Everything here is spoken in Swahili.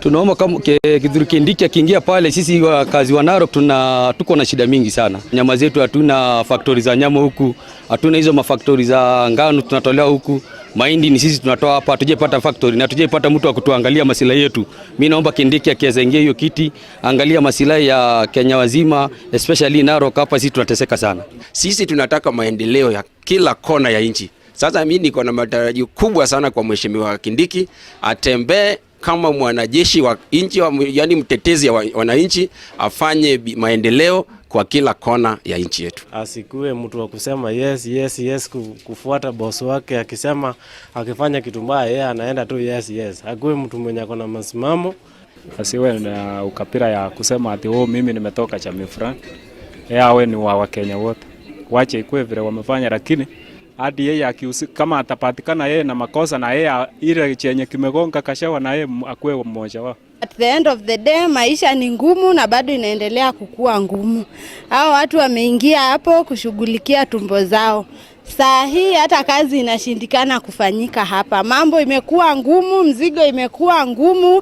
Tunaomba kama Kithure Kindiki akiingia pale, sisi wakazi wa Narok tuko na shida mingi sana. Nyama zetu, hatuna factory za nyama huku, hatuna hizo mafactory za ngano tunatolewa huku. Mahindi ni sisi tunatoa hapa, hatujapata factory na hatujapata mtu wa kutuangalia masilahi yetu. Mimi naomba Kindiki akiweza ingia hiyo kiti, angalia masilahi ya Kenya wazima, especially Narok hapa sisi tunateseka sana. Sisi tunataka maendeleo ya kila kona ya nchi. Sasa mimi niko na matarajio kubwa sana kwa Mheshimiwa Kindiki, atembee kama mwanajeshi wa nchi, yaani mtetezi wa wananchi, afanye maendeleo kwa kila kona ya nchi yetu. Asikuwe mtu wa kusema yes, kufuata boss wake akisema, akifanya kitu mbaya, yeye anaenda tu yes. Akuwe mtu mwenye ako na msimamo. Asiwe na ukabila ya kusema ati, "Oh, mimi nimetoka jamii fulani." Yeye awe ni wa Wakenya wote, wache ikuwe vile wamefanya, lakini hadi yeye kama atapatikana yeye na makosa na yeye ile chenye kimegonga Gachagua, na yeye akuwe mmoja wao. At the end of the day, maisha ni ngumu na bado inaendelea kukua ngumu. Hao watu wameingia hapo kushughulikia tumbo zao. Saa hii hata kazi inashindikana kufanyika hapa, mambo imekuwa ngumu, mzigo imekuwa ngumu.